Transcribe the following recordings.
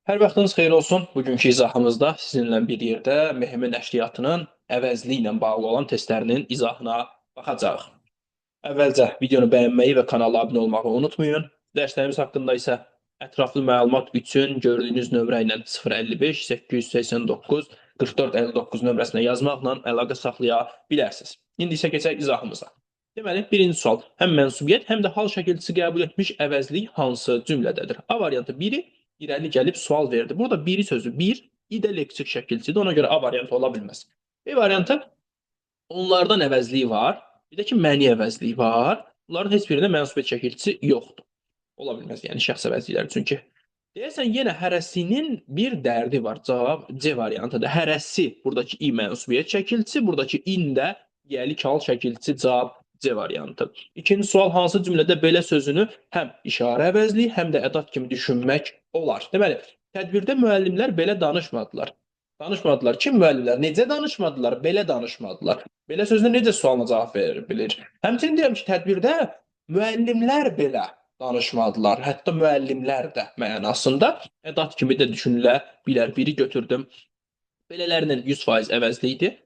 Hər vaxtınız xeyir olsun. Bugünkü izahımızda sizinlə bir yerdə MHM nəşriyyatının əvəzli ilə bağlı olan testlərinin izahına baxacağıq. Əvvəlcə videonu bəyənməyi və kanala abunə olmağı unutmayın. Dərslərimiz haqqında isə ətraflı məlumat üçün gördüyünüz nömrə ilə 055 889 44 59 nömrəsinə yazmaqla əlaqə saxlaya bilərsiniz. İndi isə keçək izahımıza. Deməli, birinci sual. Həm mənsubiyyət, həm də hal şəkilçisi qəbul etmiş əvəzlik hansı cümlədədir? A variantı 1-i irəli gəlib sual verdi. Burada biri sözü bir, i də leksik şəkilçidir. Ona görə A variantı ola bilməz. B variantı onlardan əvəzliyi var. Bir də ki, məni əvəzliyi var. Bunların heç birində mənsubiyyət şəkilçisi yoxdur. Ola bilməz, yəni şəxs əvəzlikləri çünki. Deyəsən yenə hərəsinin bir dərdi var. Cavab C variantıdır. Hərəsi buradakı i mənsubiyyət şəkilçisi, buradakı in də yəlik hal şəkilçisi, cavab C variantı. İkinci sual hansı cümlədə belə sözünü həm işarə əvəzliyi, həm də ədat kimi düşünmək olar? Deməli, tədbirdə müəllimlər belə danışmadılar. Danışmadılar. Kim müəllimlər? Necə danışmadılar? Belə danışmadılar. Belə sözünə necə sualına cavab verir bilir. Həmçinin deyirəm ki, tədbirdə müəllimlər belə danışmadılar. Hətta müəllimlər də mənasında ədat kimi də düşünülə bilər. Biri götürdüm. Belələrinin 100% əvəzliyidir.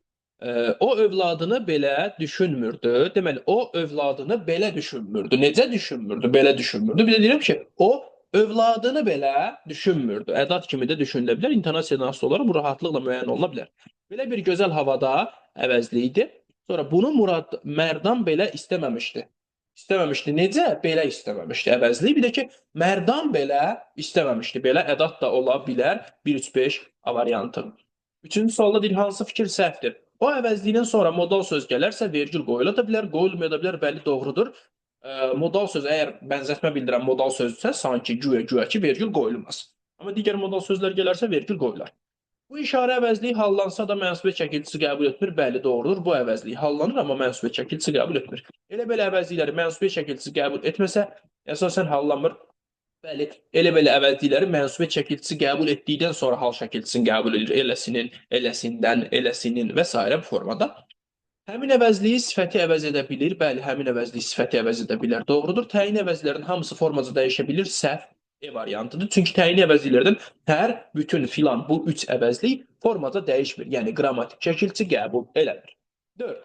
O övladını belə düşünmürdü. Deməli, o övladını belə düşünmürdü. Necə düşünmürdü? Belə düşünmürdü. Bir də deyirəm ki, o övladını belə düşünmürdü. Ədat kimi də düşünülə bilər. İntonasiyadan asılı olaraq bu rahatlıqla müəyyən oluna bilər. Belə bir gözəl havada əvəzli idi. Sonra bunu Murad Mərdan belə istəməmişdi. İstəməmişdi. Necə? Belə istəməmişdi. Əvəzli. Bir də ki, Mərdan belə istəməmişdi. Belə ədat da ola bilər. 1, 3, 5 A variantı. Üçüncü sualda deyir, hansı fikir səhvdir? O əvəzliyindən sonra modal söz gələrsə vergül qoyula da bilər, qoyulmaya da bilər, bəli doğrudur. Modal söz əgər bənzətmə bildirən modal sözdürsə, sanki, güya, güya ki, vergül qoyulmaz. Amma digər modal sözlər gələrsə vergül qoyular. Bu işarə əvəzliyi hallansa da mənsubiyyət şəkilçisi qəbul etmir. Bəli, doğrudur. Bu əvəzliyi hallanır, amma mənsubiyyət şəkilçisi qəbul etmir. Elə belə əvəzlikləri mənsubiyyət şəkilçisi qəbul etməsə, əsasən hallanmır. Bəli, elə belə əvəzlikləri mənsubiyyət şəkilçisi qəbul etdikdən sonra hal şəkilçisini qəbul edir. Eləsinin, eləsindən, eləsinin və s. bu formada. Həmin əvəzliyi sifəti əvəz edə bilir. Bəli, həmin əvəzliyi sifəti əvəz edə bilər. Doğrudur. Təyin əvəzlərin hamısı formaca dəyişə bilir. Səhv E variantıdır. Çünki təyin əvəzliklərdən hər, bütün, filan bu üç əvəzlik formaca dəyişmir. Yəni qrammatik şəkilçi qəbul eləmir. 4.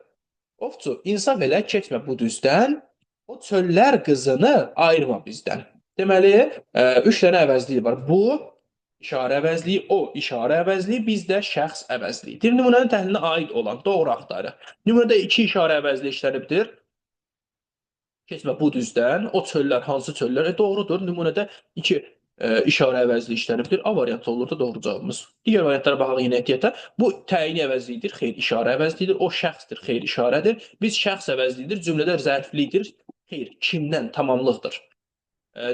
Ovçu, insaf elə, keçmə bu düzdən, o çöllər qızını ayırma bizdən. Deməli, üç dənə əvəzlik var. Bu işarə əvəzliyi, o işarə əvəzliyi, bizdə şəxs əvəzliyidir. Nümunənin təhlilinə aid olan doğru axtarı. Nümunədə iki işarə əvəzliyi işlənibdir. Keçmə bu düzdən, o çöllər hansı çöllər? Doğrudur. Nümunədə iki işarə əvəzliyi işlənibdir. A variantı olur da doğru cavabımız. Digər variantlara baxaq yenə ehtiyata. Bu təyini əvəzliyidir, xeyr, işarə əvəzliyidir. O şəxsdir, xeyr, işarədir. Biz şəxs əvəzliyidir, cümlədə zərflidir, xeyr, kimdən tamamlıqdır.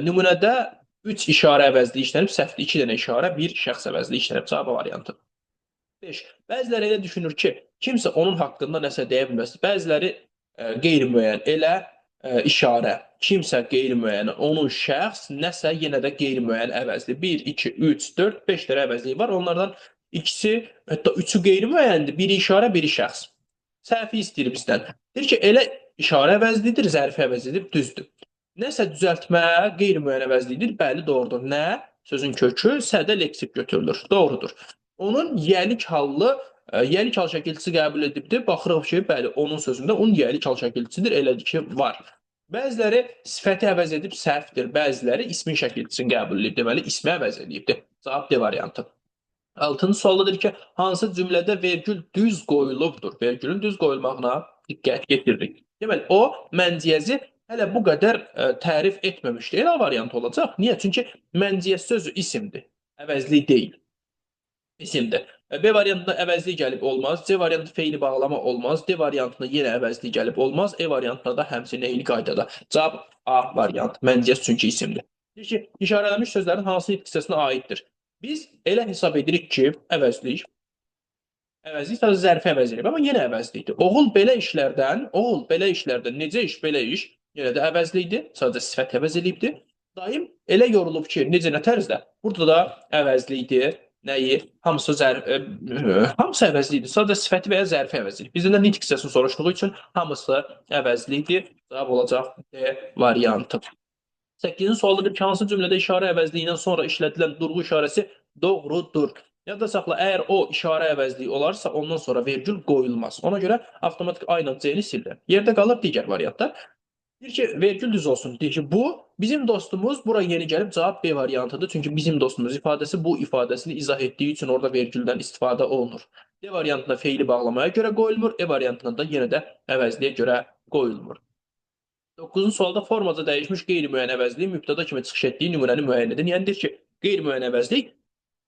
Nümunədə 3 işarə əvəzliyi işlənib, səhvdir. 2 dənə işarə, 1 şəxs əvəzliyi işlənib. Cavab variantı. 5. Bəziləri elə düşünür ki, kimsə onun haqqında nəsə deyə bilməz. Bəziləri qeyri-müəyyən, elə işarə, kimsə qeyri-müəyyən, onun şəxs, nəsə yenə də qeyri-müəyyən əvəzli. 1, 2, 3, 4, 5 dənə əvəzliyi var. Onlardan ikisi, hətta üçü qeyri-müəyyəndir. Biri işarə, biri şəxs. Səhvi istəyir bizdən. Deyir ki, elə işarə əvəzlidir, zərfi əvəzlidir, düzdür. Nəsə düzəltmə qeyri-müəyyən əvəzliyidir. Bəli, doğrudur. Nə? Sözün kökü, sədə leksik götürülür. Doğrudur. Onun yəlik hallı, yəlik hal şəkilçisi qəbul edibdir. Baxırıq ki, bəli, onun sözündə onun yəlik hal şəkilçisidir. Elədir ki, var. Bəziləri sifəti əvəz edib səhvdir. Bəziləri ismin şəkilçisini qəbul edib. Deməli, ismi əvəz edibdir. Cavab D variantı. Altıncı sualdadır ki, hansı cümlədə vergül düz qoyulubdur? Vergülün düz qoyulmağına diqqət getiririk. Deməli, o mənciyəzi hələ bu qədər tərif etməmişdi. Elə variant olacaq. Niyə? Çünki mənciyəz sözü isimdir. Əvəzlik deyil. İsimdir. B variantında əvəzlik gəlib olmaz. C variantı feili bağlama olmaz. D variantında yenə əvəzlik gəlib olmaz. E variantında da həmçinin eyni qaydada. Cavab A variantı. Mənciyəz çünki isimdir. Deyir ki, işarələnmiş sözlərin hansı nitq hissəsinə aiddir? Biz elə hesab edirik ki, əvəzlik. Əvəzlik sadəcə zərfi əvəz edib, amma yenə əvəzlikdir. Oğul belə işlərdən, oğul belə işlərdən, necə iş, belə iş, yenə də əvəzlikdir. Sadəcə sifət əvəz eləyibdir. Dayım elə yorulub ki, necə nə tərzdə? Burada da əvəzlikdir. Nəyi? Hamısı hamısı əvəzlikdir. Sadəcə sifəti və ya zərfi əvəz eləyib. Bizdən də nitq hissəsini soruşduğu üçün hamısı əvəzlikdir. Cavab olacaq D variantı. 8-ci sualdadır ki, hansı cümlədə işarə əvəzliyindən sonra işlədilən durğu işarəsi Doğrudur. Yadda saxla, əgər o işarə əvəzliyi olarsa, ondan sonra vergül qoyulmaz. Ona görə avtomatik A ilə C-ni silirəm. Yerdə qalır digər variantlar. Deyir ki, vergül düz olsun. Deyir ki, bu bizim dostumuz bura yeni gəlib cavab B variantıdır. Çünki bizim dostumuz ifadəsi bu ifadəsini izah etdiyi üçün orada vergüldən istifadə olunur. D variantında feili bağlamaya görə qoyulmur. E variantında da yenə də əvəzliyə görə qoyulmur. 9-cu sualda formaca dəyişmiş qeyri-müəyyən əvəzliyin mübtəda kimi çıxış etdiyi nümunəni müəyyən edin. Yəni deyir ki, qeyri-müəyyən əvəzlik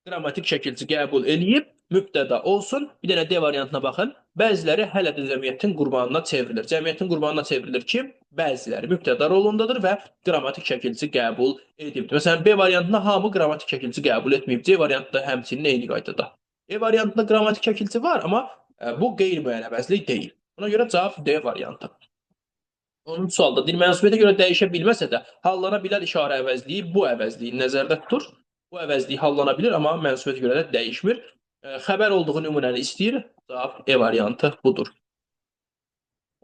qrammatik şəkilçi qəbul eləyib, mübtəda olsun. Bir dənə D variantına baxın. Bəziləri hələ də cəmiyyətin qurbanına çevrilir. Cəmiyyətin qurbanına çevrilir kim? Bəziləri mübtəda rolundadır və qrammatik şəkilçi qəbul edibdir. Məsələn, B variantında hamı qrammatik şəkilçi qəbul etməyib. C variantında həmçinin eyni qaydada. E variantında qrammatik şəkilçi var, amma bu qeyri-müəyyən əvəzlik deyil. Buna görə cavab D variantı. 10-cu sualda deyir, mənsubiyyətə görə dəyişə bilməsə də hallana bilər işarə əvəzliyi bu əvəzliyi nəzərdə tutur. Bu əvəzliyi hallana bilir, amma mənsubiyyətə görə də dəyişmir. Xəbər olduğu nümunəni istəyir. Cavab E variantı budur.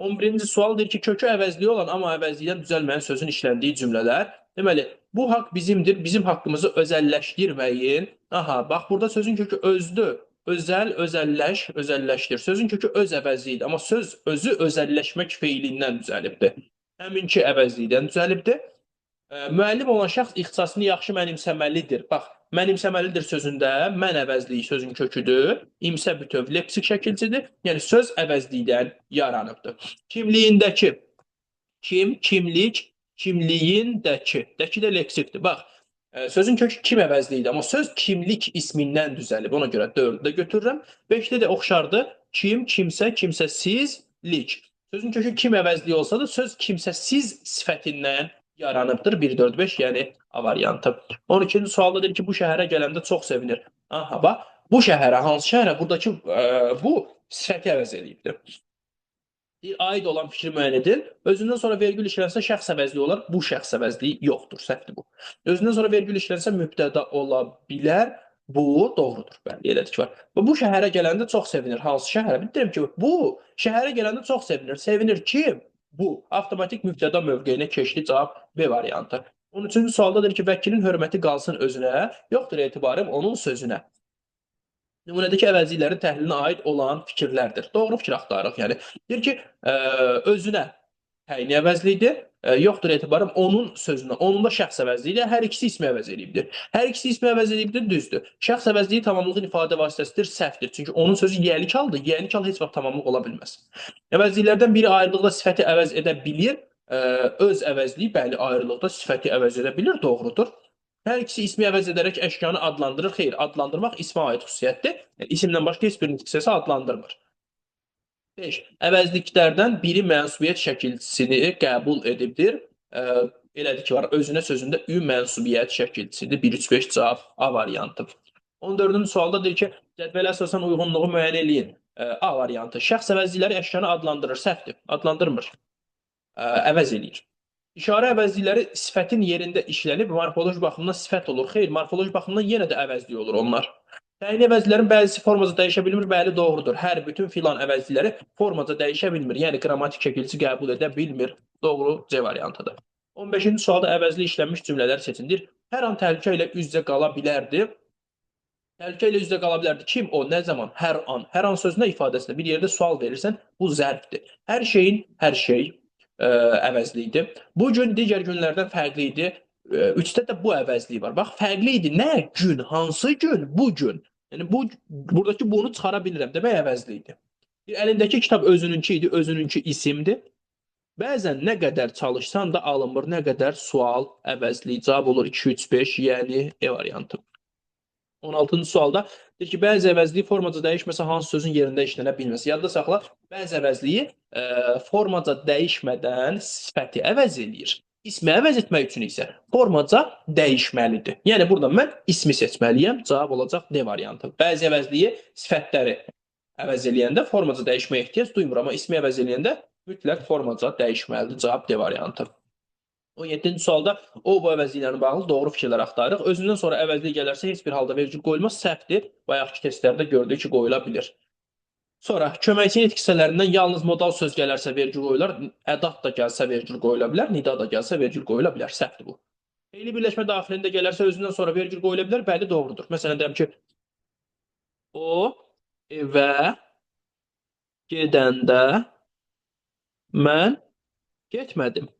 11-ci sual deyir ki, kökü əvəzliyi olan, amma əvəzlikdən düzəlməyən sözün işləndiyi cümlələr. Deməli, bu haqq bizimdir, bizim haqqımızı özəlləşdirməyin. Aha, bax, burada sözün kökü özdür. Özəl, özəlləş, özəlləşdir. Sözün kökü öz əvəzliyidir, amma söz özü özəlləşmək feilindən düzəlibdir. Həminki əvəzlikdən düzəlibdir. Müəllim olan şəxs ixtisasını yaxşı mənimsəməlidir. Bax, mənimsəməlidir sözündə mən əvəzliyi sözün köküdür. İmsə bütöv leksik şəkilçidir. Yəni söz əvəzlikdən yaranıbdır. Kimliyindəki, kim, kimlik, kimliyindəki. Dəki də leksikdir. Bax, sözün kökü kim əvəzliyidir, amma söz kimlik ismindən düzəlib. Ona görə 4-ü də götürürəm. 5-də də oxşardır. Kim, kimsə, kimsəsizlik. Sözün kökü kim əvəzliyi olsa da söz kimsəsiz sifətindən yaranıbdır. 1, 4, 5, yəni A variantı. 12-ci sualda deyir ki, bu şəhərə gələndə çox sevinir. Aha, bax, bu şəhərə, hansı şəhərə? Buradakı bu sifəti əvəz eləyibdir. Deyir, aid olan fikri müəyyən edin. Özündən sonra vergül işlənsə şəxs əvəzliyi olar. Bu şəxs əvəzliyi yoxdur. Səhvdir bu. Özündən sonra vergül işlənsə mübtəda ola bilər. Bu doğrudur. Bəli, elədir ki var. Və bu şəhərə gələndə çox sevinir. Hansı şəhərə? Bildirəm ki, bu şəhərə gələndə çox sevinir. Sevinir kim? Bu. Avtomatik mübtəda mövqeyinə keçdi. Cavab B variantı. 13-cü sualda deyir ki, vəkilin hörməti qalsın özünə, yoxdur etibarım onun sözünə. Nümunədəki əvəzliklərin təhlilinə aid olan fikirlərdir. Doğru fikir axtarırıq. Yəni, deyir ki, özünə təyini əvəzliyidir, yoxdur etibarım onun sözünə. Onun da şəxs əvəzliyidir. Hər ikisi ismi əvəz eləyibdir. Hər ikisi ismi əvəz eləyibdir, düzdür. Şəxs əvəzliyi tamamlığın ifadə vasitəsidir, səhvdir. Çünki onun sözü yiyəlik haldır. Yiyəlik hal heç vaxt tamamlıq ola bilməz. Əvəzliklərdən biri ayrılıqda sifəti əvəz edə bilir. Öz əvəzliyi, bəli, ayrılıqda sifəti əvəz edə bilir, doğrudur. Hər ikisi ismi əvəz edərək əşyanı adlandırır. Xeyr, adlandırmaq ismə aid xüsusiyyətdir. Yəni, isimdən başqa heç bir hissəsi adlandırmır. 5. Əvəzliklərdən biri mənsubiyyət şəkilçisini qəbul edibdir. Elədir ki var, özünə sözündə ü mənsubiyyət şəkilçisidir. 1, 3, 5 cavab A variantı. 14-cü sualda deyir ki, cədvələ əsasən uyğunluğu müəyyən eləyin. A variantı. Şəxs əvəzlikləri əşyanı adlandırır. Səhvdir. Adlandırmır. Əvəz eləyir. İşarə əvəzlikləri sifətin yerində işlənib, morfoloji baxımdan sifət olur. Xeyr, morfoloji baxımdan yenə də əvəzlik olur onlar. Təyin əvəzliklərin bəzisi formaca dəyişə bilmir, bəli, doğrudur. Hər bütün filan əvəzlikləri formaca dəyişə bilmir. Yəni qrammatik şəkilçi qəbul edə bilmir. Doğru C variantıdır. 15-ci sualda əvəzli işlənmiş cümlələr seçindir. Hər an təhlükə ilə üz-üzə qala bilərdi. Təhlükə ilə üz-üzə qala bilərdi. Kim o? Nə zaman? Hər an. Hər an sözünə ifadəsində bir yerdə sual verirsən, bu zərfdir. Hər şeyin, hər şey əvəzliyidir. Bu gün digər günlərdən fərqli idi. Üçdə də bu əvəzliyi var. Bax, fərqli idi. Nə gün? Hansı gün? Bu gün. Yəni bu buradakı bunu çıxara bilirəm. Demək əvəzli idi. Bir əlindəki kitab özününki idi, özününki isimdir. Bəzən nə qədər çalışsan da alınmır, nə qədər sual əvəzli cavab olur 2, 3, 5, yəni E variantı. 16-cı sualda deyir ki, bəzi əvəzliyi formaca dəyişməsə hansı sözün yerində işlənə bilməz. Yadda saxla, bəzi əvəzliyi formaca dəyişmədən sifəti əvəz eləyir. İsmi əvəz etmək üçün isə formaca dəyişməlidir. Yəni burada mən ismi seçməliyəm. Cavab olacaq D variantı. Bəzi əvəzliyi sifətləri əvəz eləyəndə formaca dəyişməyə ehtiyac duymur, amma ismi əvəz eləyəndə mütləq formaca dəyişməlidir. Cavab D variantı. 17-ci sualda o bu əvəzliklərlə bağlı doğru fikirlər axtarırıq. Özündən sonra əvəzlik gələrsə heç bir halda vergül qoyulmaz. Səhvdir. Bayaqki testlərdə gördük ki, qoyula bilir. Sonra köməkçi nitq hissələrindən yalnız modal söz gələrsə vergül qoyular, ədat da gəlsə vergül qoyula bilər, nida da gəlsə vergül qoyula bilər. Səhvdir bu. Feili birləşmə daxilində gələrsə özündən sonra vergül qoyula bilər. Bəli, doğrudur. Məsələn, deyəm ki, o evə gedəndə mən getmədim.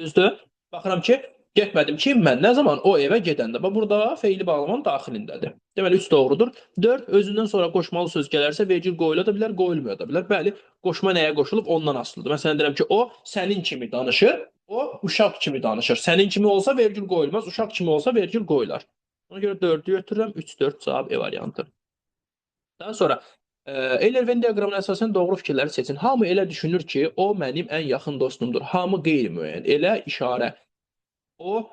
Düzdür? Baxıram ki, getmədim. Kim mən? Nə zaman? O evə gedəndə. Bax, burada feili bağlamanın daxilindədir. Deməli, 3 doğrudur. 4, özündən sonra qoşmalı söz gələrsə vergül qoyula da bilər, qoyulmaya da bilər. Bəli, qoşma nəyə qoşulub? Ondan asılıdır. Məsələn, deyirəm ki, o sənin kimi danışır, o uşaq kimi danışır. Sənin kimi olsa vergül qoyulmaz, uşaq kimi olsa vergül qoyular. Ona görə 4-ü götürürəm. 3, 4 cavab E variantı. Daha sonra Euler Venn diaqramına əsasən doğru fikirləri seçin. Hamı elə düşünür ki, o mənim ən yaxın dostumdur. Hamı qeyri-müəyyən. Elə işarə. O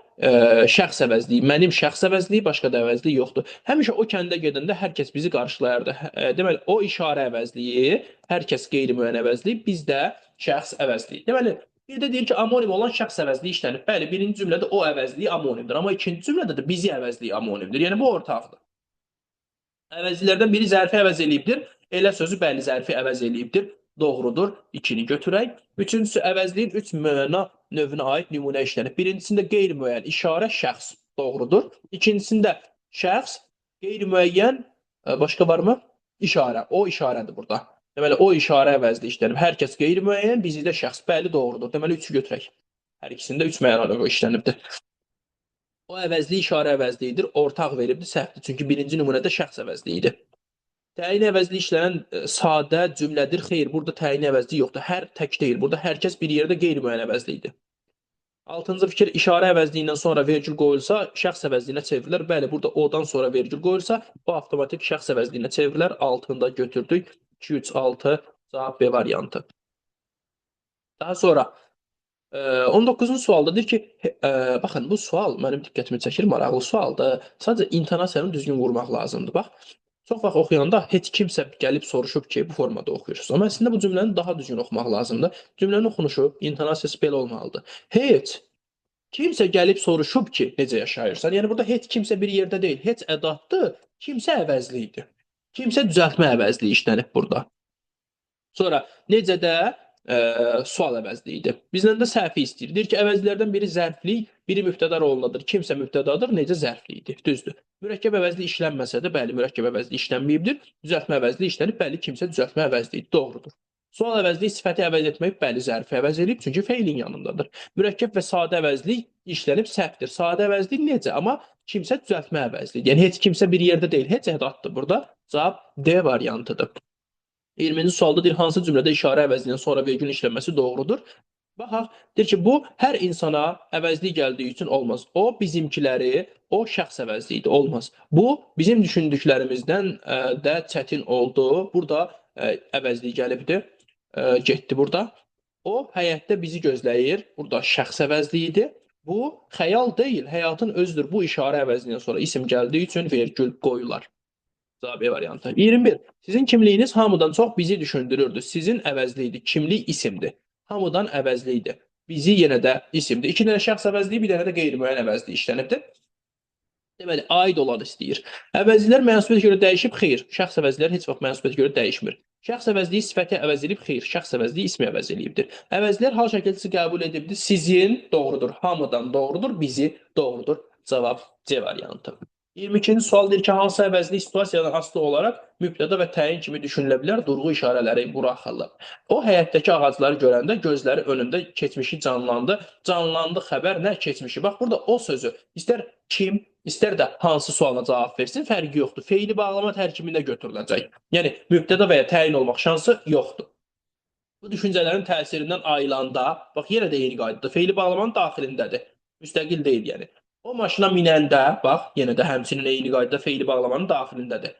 şəxs əvəzliyi, mənim şəxs əvəzliyi, başqa da əvəzliyi yoxdur. Həmişə o kəndə gedəndə hər kəs bizi qarşılayardı. Deməli, o işarə əvəzliyi, hər kəs qeyri-müəyyən əvəzliyi, bizdə şəxs əvəzliyi. Deməli, bir də deyir ki, amonim olan şəxs əvəzliyi işlənib. Bəli, birinci cümlədə o əvəzliyi amonimdir, amma ikinci cümlədə də bizi əvəzliyi amonimdir. Yəni, bu ortaqdır. Əvəzliklərdən biri zərfi əvəz eləyibdir. Elə sözü bəli zərfi əvəz eləyibdir. Doğrudur. 2-ni götürək. Üçüncüsü, əvəzliyin 3 məna növünə aid nümunə işlənib. Birincisində qeyri-müəyyən işarə şəxs. Doğrudur. İkincisində şəxs, qeyri-müəyyən, başqa varmı? İşarə. O işarədir burada. Deməli, o işarə əvəzli işlənib. Hər kəs qeyri-müəyyən, bizi də şəxs. Bəli, doğrudur. Deməli, 3-ü götürək. Hər ikisində 3 məna növü işlənibdir. O əvəzli işarə əvəzliyidir. Ortaq veribdir, səhvdir. Çünki birinci nümunədə şəxs əvəzliyidir. Təyin əvəzli işlənən sadə cümlədir. Xeyr, burada təyin əvəzliyi yoxdur. Hər tək deyil. Burada hər kəs bir yerdə qeyri-müəyyən əvəzliyidir. Altıncı fikir, işarə əvəzliyindən sonra vergül qoyulsa, şəxs əvəzliyinə çevrilər. Bəli, burada odan sonra vergül qoyulsa, bu avtomatik şəxs əvəzliyinə çevrilər. Altını da götürdük. 2, 3, 6 cavab B variantı. Daha sonra 19-cu sualda deyir ki, baxın, bu sual mənim diqqətimi çəkir, maraqlı sualdır. Sadəcə intonasiyanı düzgün vurmaq lazımdır. Bax, çox vaxt oxuyanda heç kimsə gəlib soruşub ki, bu formada oxuyursunuz. Amma əslində bu cümləni daha düzgün oxumaq lazımdır. Cümlənin oxunuşu, intonasiyası belə olmalıdır. Heç kimsə gəlib soruşub ki, necə yaşayırsan? Yəni burada heç kimsə bir yerdə deyil, heç ədatdır, kimsə əvəzliyidir. Kimsə düzəltmə əvəzliyi işlənib burada. Sonra necə də sual əvəzliyidir. Bizdən də səhvi istəyir. Deyir ki, əvəzlərdən biri zərflik, biri mübtəda rolundadır. Kimsə mübtədadır, necə zərflikdir. Düzdür. Mürəkkəb əvəzli işlənməsə də, bəli, mürəkkəb əvəzli işlənməyibdir. Düzəltmə əvəzli işlənib, bəli, kimsə düzəltmə əvəzliyidir. Doğrudur. Sual əvəzliyi sifəti əvəz etməyib, bəli, zərfi əvəz eləyib, çünki feilin yanındadır. Mürəkkəb və sadə əvəzlik işlənib, səhvdir. Sadə əvəzlik necə? Amma kimsə düzəltmə əvəzliyidir. Yəni, heç kimsə bir yerdə deyil, heç ədatdır burada. Cavab D variantıdır. 20-ci sualda deyir, hansı cümlədə işarə əvəzliyindən sonra vergülün işlənməsi doğrudur? Baxaq, deyir ki, bu hər insana əvəzlik gəldiyi üçün olmaz. O bizimkiləri, o şəxs əvəzliyidir, olmaz. Bu bizim düşündüklərimizdən də çətin oldu. Burada əvəzlik gəlibdir, getdi burada. O həyətdə bizi gözləyir. Burada şəxs əvəzliyidir. Bu xəyal deyil, həyatın özüdür. Bu işarə əvəzliyindən sonra isim gəldiyi üçün vergül qoyular. Cavab B variantı. 21. Sizin kimliyiniz hamıdan çox bizi düşündürürdü. Sizin əvəzliyidir. Kimlik isimdir. Hamıdan əvəzliyidir. Bizi yenə də isimdir. İki dənə şəxs əvəzliyi, bir dənə də qeyri-müəyyən əvəzliyi işlənibdir. Deməli, aid olan istəyir. Əvəzliklər mənsubiyyətə görə dəyişib? Xeyr. Şəxs əvəzlikləri heç vaxt mənsubiyyətə görə dəyişmir. Şəxs əvəzliyi sifəti əvəz eləyib? Xeyr. Şəxs əvəzliyi ismi əvəz eləyibdir. Əvəzliklər hal şəkilçisi qəbul edibdir. Sizin doğrudur. Hamıdan doğrudur. Bizi doğrudur. Cavab C variantı. 22-ci sual deyir ki, hansı əvəzlik situasiyadan asılı olaraq mübtəda və təyin kimi düşünülə bilər, durğu işarələri buraxılır. O həyətdəki ağacları görəndə gözləri önündə keçmişi canlandı. Canlandı xəbər nə keçmişi? Bax, burada o sözü istər kim, istər də hansı sualına cavab versin, fərqi yoxdur. Feili bağlama tərkibində götürüləcək. Yəni, mübtəda və ya təyin olmaq şansı yoxdur. Bu düşüncələrin təsirindən ayılanda, bax, yenə də eyni qaydadır. Feili bağlamanın daxilindədir. Müstəqil deyil, yəni. O maşına minəndə, bax, yenə də həmçinin eyni qaydada feili bağlamanın daxilindədir.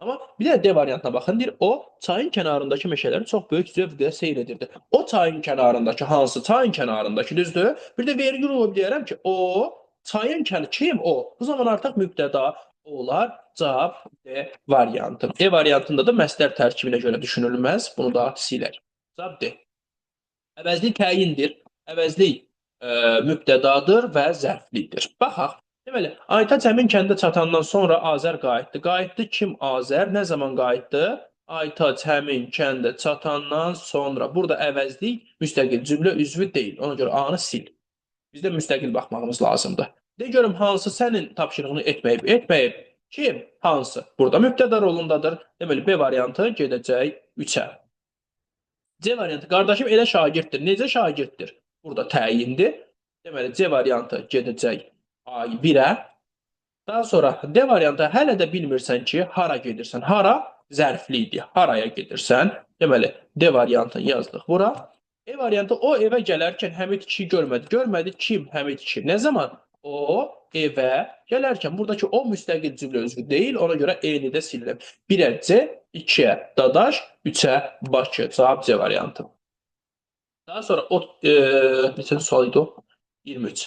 Amma bir də D variantına baxın, deyir, o çayın kənarındakı meşələri çox böyük zövqlə seyr edirdi. O çayın kənarındakı, hansı çayın kənarındakı, düzdür? Bir də vergül olub deyərəm ki, o çayın kənarı, kim o? Bu zaman artıq mübtəda olar. Cavab D variantı. D variantında da məsdər tərkibinə görə düşünülməz. Bunu da silək. Cavab D. Əvəzlik təyindir. Əvəzlik mübtədadır və zərflidir. Baxaq. Deməli, Aytaç həmin kəndə çatandan sonra Azər qayıtdı. Qayıtdı kim Azər? Nə zaman qayıtdı? Aytaç həmin kəndə çatandan sonra. Burada əvəzlik müstəqil cümlə üzvü deyil. Ona görə A-nı sil. Bizdə müstəqil baxmağımız lazımdır. De görüm hansı sənin tapşırığını etməyib, etməyib. Kim? Hansı? Burada mübtəda rolundadır. Deməli, B variantı gedəcək 3-ə. C variantı, qardaşım elə şagirddir. Necə şagirddir? Burada təyindir. Deməli, C variantı gedəcək A1-ə. Daha sonra D variantı, hələ də bilmirsən ki, hara gedirsən. Hara zərfli idi. Haraya gedirsən? Deməli, D variantını yazdıq bura. E variantı, o evə gələrkən Həmid kişi görmədi. Görmədi kim? Həmid kişi. Nə zaman? O evə gələrkən. Buradakı o müstəqil cümlə üzvü deyil. Ona görə E-ni də silirəm. 1-ə C, 2-yə Dadaş, 3-ə Bakı. Cavab C variantı. Daha sonra o neçənci sual idi o? 23.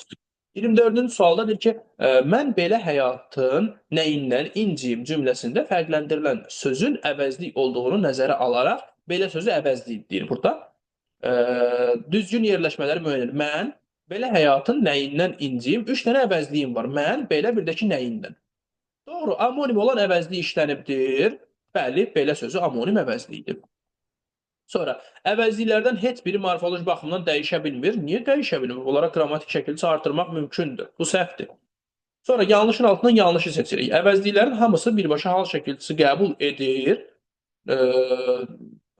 24-cü sualda deyir ki, mən belə həyatın nəyindən inciyim cümləsində fərqləndirilən sözün əvəzlik olduğunu nəzərə alaraq belə sözü əvəzlik deyir burada. Düzgün yerləşmələri müəyyən edir. Mən belə həyatın nəyindən inciyim? 3 dənə əvəzliyim var. Mən belə, bir də ki nəyindən. Doğru, amonim olan əvəzlik işlənibdir. Bəli, belə sözü amonim əvəzlikdir. Sonra əvəzliklərdən heç biri morfoloji baxımdan dəyişə bilmir. Niyə dəyişə bilmir? Onlara qrammatik şəkildə artırmaq mümkündür. Bu səhvdir. Sonra yanlışın altından yanlışı seçirik. Əvəzliklərin hamısı birbaşa hal şəkilçisi qəbul edir.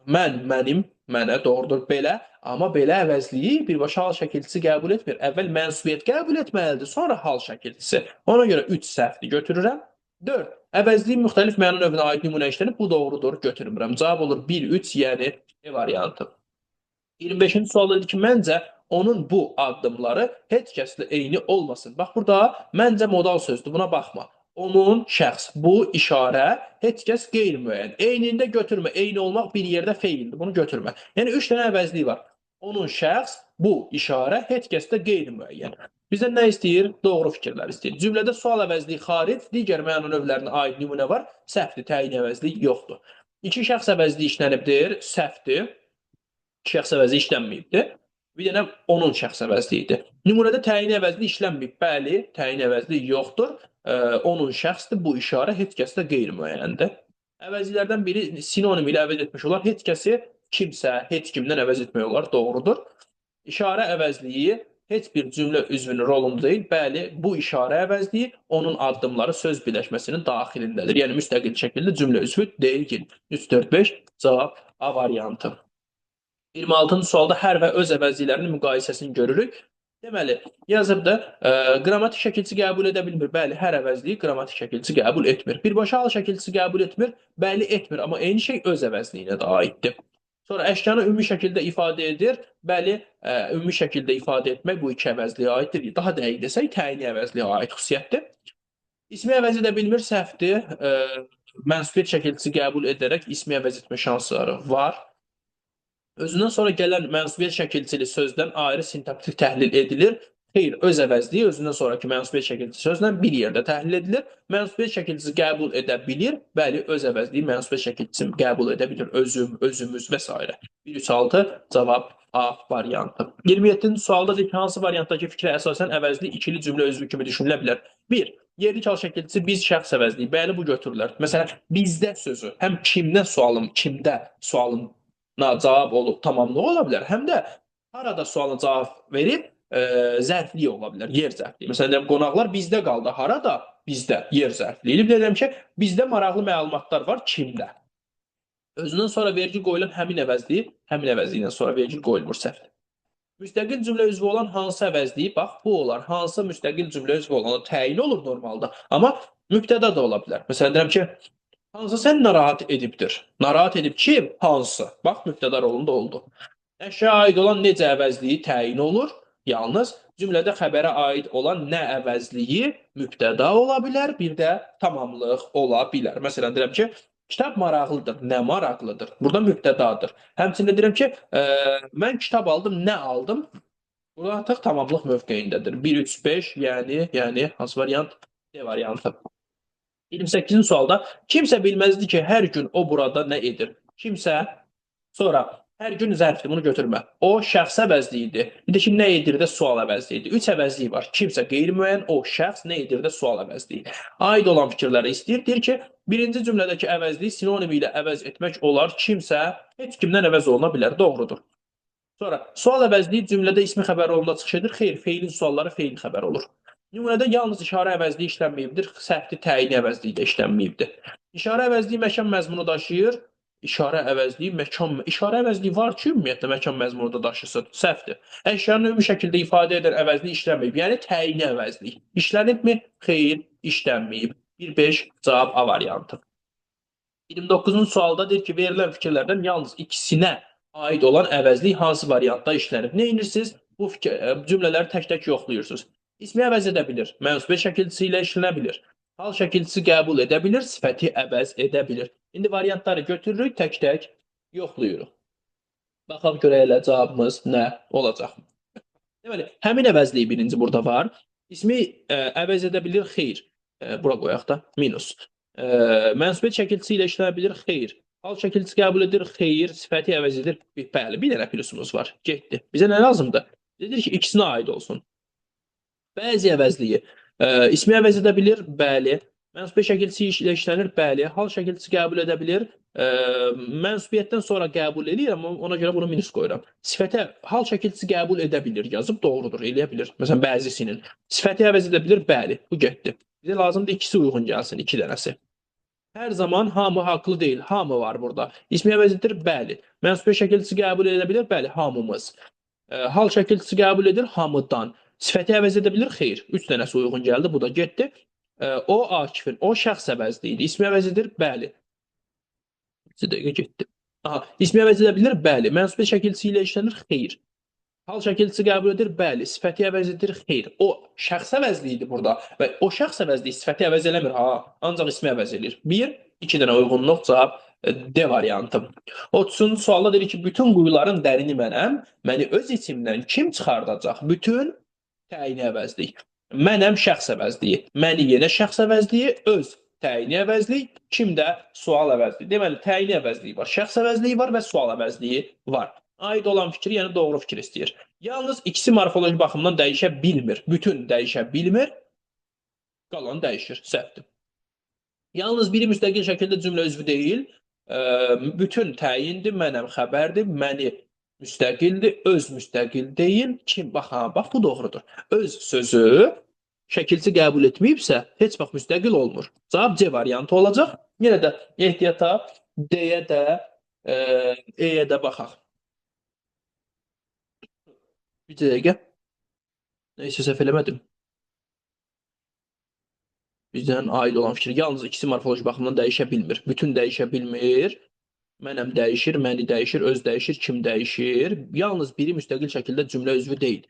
Mən, mənim, mənə doğrudur belə. Amma belə əvəzliyi birbaşa hal şəkilçisi qəbul etmir. Əvvəl mənsubiyyət qəbul etməlidir, sonra hal şəkilçisi. Ona görə 3 səhvdir götürürəm. 4. Əvəzliyin müxtəlif məna növünə aid nümunə işlənib. Bu doğrudur, götürmürəm. Cavab olur 1, 3, yəni E variantı. 25-ci sualda dedi ki, məncə onun bu addımları heç kəslə eyni olmasın. Bax, burada məncə modal sözdür, buna baxma. Onun şəxs, bu işarə, heç kəs qeyri-müəyyən. Eynində götürmə, eyni olmaq bir yerdə feildir, bunu götürmə. Yəni 3 dənə əvəzlik var. Onun şəxs, bu işarə, heç kəs də qeyri-müəyyən. Bizdən nə istəyir? Doğru fikirlər istəyir. Cümlədə sual əvəzliyi xaric, digər məna növlərinə aid nümunə var. Səhvdir, təyin əvəzliyi yoxdur. 2 şəxs əvəzliyi işlənibdir, səhvdir. 2 şəxs əvəzliyi işlənməyibdir. Bir dənə onun şəxs əvəzliyidir. Nümunədə təyin əvəzliyi işlənməyib. Bəli, təyin əvəzliyi yoxdur. Onun şəxsdir, bu işarə heç kəs də qeyri-müəyyəndir. Əvəzliklərdən biri sinonim ilə əvəz etmiş olar. Heç kəsi kimsə, heç kimdən əvəz etmək olar, doğrudur. İşarə əvəzliyi heç bir cümlə üzvünün rolunda deyil. Bəli, bu işarə əvəzliyi onun addımları söz birləşməsinin daxilindədir. Yəni müstəqil şəkildə cümlə üzvü deyil. 3, 4, 5 cavab A variantı. 26-cı sualda hər və öz əvəzliklərinin müqayisəsini görürük. Deməli, yazıbda qrammatik şəkilçisi qəbul edə bilmir. Bəli, hər əvəzliyi qrammatik şəkilçisi qəbul etmir. Birbaşa hal şəkilçisi qəbul etmir. Bəli, etmir. Amma eyni şey öz əvəzliyinə də aiddir. Sonra əşyanı ümumi şəkildə ifadə edir. Bəli, ümumi şəkildə ifadə etmək bu iki əvəzliyə aiddir. Daha dəqiq desək, təyini əvəzliyə aid xüsusiyyətdir. İsmi əvəz edə bilmir, səhvdir. Mənsubiyyət şəkilçisi qəbul edərək ismi əvəz etmə şansları var. Özündən sonra gələn mənsubiyyət şəkilçili sözdən ayrı sintaktik təhlil edilir. Xeyr, öz əvəzliyi özündən sonraki mənsubiyyət şəkilçisi sözlə bir yerdə təhlil edilir. Mənsubiyyət şəkilçisi qəbul edə bilir. Bəli, öz əvəzliyi mənsubiyyət şəkilçisi qəbul edə bilir. Özüm, özümüz və s. 1, 3, 6 cavab A variantı. 27-ci sualda deyir ki, hansı variantdakı fikrə əsasən əvəzli ikili cümlə üzvü kimi düşünülə bilər? 1. Yerlik hal şəkilçisi biz şəxs əvəzliyi. Bəli, bu götürülər. Məsələn, bizdə sözü həm kimdə sualım, kimdə sualına cavab olub tamamlıq ola bilər, həm də harada sualına cavab verib zərflik ola bilər, yer zərfliyi. Məsələn, deyirəm, qonaqlar bizdə qaldı. Harada? Bizdə, yer zərfliyi. Deyirəm ki, bizdə maraqlı məlumatlar var, kimdə? Özündən sonra vergül qoyulan həmin əvəzliyi, həmin əvəzliyindən sonra vergül qoyulmur, səhvdir. Müstəqil cümlə üzvü olan hansı əvəzliyi? Bax, bu olar. Hansı müstəqil cümlə üzvü olanda təyin olur normalda. Amma mübtəda da ola bilər. Məsələn, deyirəm ki, hansı səni narahat edibdir? Narahat edib kim? Hansı? Bax, mübtəda rolunda oldu. Əşya aid olan necə əvəzliyi təyin olur? Yalnız cümlədə xəbərə aid olan nə əvəzliyi mübtəda ola bilər, bir də tamamlıq ola bilər. Məsələn, deyirəm ki, kitab maraqlıdır. Nə maraqlıdır? Burada mübtədadır. Həmçinin deyirəm ki, mən kitab aldım, nə aldım? Burada artıq tamamlıq mövqeyindədir. 1, 3, 5, yəni hansı variant? D variantı. 28-ci sualda kimsə bilməzdi ki, hər gün o burada nə edir? Kimsə, sonra hər gün zərfdir, bunu götürmə. O şəxs əvəzliyidir. Bir də ki, nə edir də sual əvəzliyidir. 3 əvəzliyi var. Kimsə qeyri-müəyyən, o şəxs nə edir də sual əvəzliyi. Aid olan fikirləri istəyir. Deyir ki, birinci cümlədəki əvəzliyi sinonim ilə əvəz etmək olar. Kimsə heç kimdən əvəz oluna bilər. Doğrudur. Sonra sual əvəzliyi cümlədə ismi xəbər rolunda çıxış edir. Xeyr, feilin sualları feil xəbər olur. Nümunədə yalnız işarə əvəzliyi işlənməyibdir, səhvdir, təyini əvəzliyi də işlənməyibdir. İşarə əvəzliyi məkan məzmunu daşıyır. İşarə əvəzliyi məkan, işarə əvəzliyi var ki, ümumiyyətlə məkan məzmunu da daşısın. Səhvdir. Əşyanı ümumi şəkildə ifadə edən əvəzlik işlənməyib. Yəni təyini əvəzlik. İşlənibmi? Xeyr, işlənməyib. 1-5 cavab A variantı. 29-cu sualda deyir ki, verilən fikirlərdən yalnız ikisinə aid olan əvəzlik hansı variantda işlənib? Nə edirsiniz? Bu fikir, cümlələri tək-tək yoxlayırsınız. İsmi əvəz edə bilir, mənsubiyyət şəkilçisi ilə işlənə bilir. Hal şəkilçisi qəbul edə bilir, sifəti əvəz edə bilir. İndi variantları götürürük, tək-tək yoxlayırıq. Baxaq görək elə cavabımız nə olacaq. Deməli, həmin əvəzliyi birinci burada var. İsmi əvəz edə bilir, xeyr. Bura qoyaq da, minus. Mənsubiyyət şəkilçisi ilə işlənə bilir, xeyr. Hal şəkilçisi qəbul edir, xeyr. Sifəti əvəz edir, bəli. Bir dənə plusumuz var, getdi. Bizə nə lazımdır? Deyir ki, ikisinə aid olsun. Bəzi əvəzliyi ismi əvəz edə bilir, bəli. Mənsubiyyət şəkilçisi ilə işlənir, bəli. Hal şəkilçisi qəbul edə bilir. Mənsubiyyətdən sonra qəbul eləyir, amma ona görə bunu minus qoyuram. Sifətə hal şəkilçisi qəbul edə bilir yazıb doğrudur, eləyə bilir. Məsələn, bəzisinin. Sifəti əvəz edə bilir, bəli. Bu getdi. Bizə lazımdır ikisi uyğun gəlsin, iki dənəsi. Hər zaman hamı haqlı deyil, hamı var burada. İsmi əvəz edir, bəli. Mənsubiyyət şəkilçisi qəbul edə bilir, bəli, hamımız. Hal şəkilçisi qəbul edir, hamıdan. Sifəti əvəz edə bilir, xeyr. 3 dənəsi uyğun gəldi, bu da getdi. O Akifin, o şəxs əvəzliyidir. İsmi əvəz edir, bəli. Bir dəqiqə getdi. Aha, ismi əvəz edə bilir, bəli. Mənsubiyyət şəkilçisi ilə işlənir, xeyr. Hal şəkilçisi qəbul edir, bəli. Sifəti əvəz edir, xeyr. O şəxs əvəzliyidir burada və o şəxs əvəzliyi sifəti əvəz eləmir, ha. Ancaq ismi əvəz eləyir. 1, 2 dənə uyğunluq cavab D variantı. 30-cu sualda deyir ki, bütün quyuların dərini mənəm, məni öz içimdən kim çıxardacaq? Bütün təyini əvəzlik. Mənəm şəxs əvəzliyi. Məni yenə şəxs əvəzliyi, öz təyini əvəzlik, kim də sual əvəzliyi. Deməli, təyini əvəzliyi var, şəxs əvəzliyi var və sual əvəzliyi var. Aid olan fikri, yəni doğru fikir istəyir. Yalnız ikisi morfoloji baxımdan dəyişə bilmir. Bütün dəyişə bilmir. Qalan dəyişir. Səhvdir. Yalnız biri müstəqil şəkildə cümlə üzvü deyil. Bütün təyindir, mənəm xəbərdir, məni müstəqildir, öz müstəqil deyil. Kim? Bax, ha, bax bu doğrudur. Öz sözü şəkilçi qəbul etməyibsə, heç vaxt müstəqil olmur. Cavab C variantı olacaq. Yenə də ehtiyata D-yə də, E-yə də baxaq. Bir dəqiqə. Neysə, səhv eləmədim. Bizdən aid olan fikir. Yalnız ikisi morfoloji baxımdan dəyişə bilmir. Bütün dəyişə bilmir. Mənəm dəyişir, məni dəyişir, öz dəyişir, kim dəyişir. Yalnız biri müstəqil şəkildə cümlə üzvü deyil.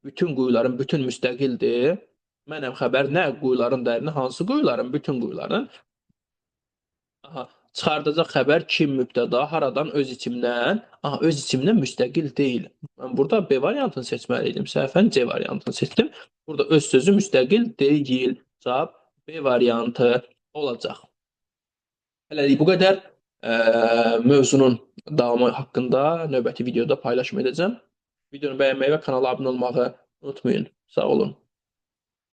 Bütün quyuların bütün müstəqildir. Mənəm xəbər nə quyuların dərini, hansı quyuların, bütün quyuların. Aha, çıxardacaq xəbər kim mübtəda, haradan, öz içimdən. Aha, öz içimdən müstəqil deyil. Mən burada B variantını seçməli idim. Səhvən C variantını seçdim. Burada öz sözü müstəqil deyil. Cavab B variantı olacaq. Hələlik bu qədər. Mövzunun davamı haqqında növbəti videoda paylaşım edəcəm. Videonu bəyənməyi və kanala abunə olmağı unutmayın. Sağ olun.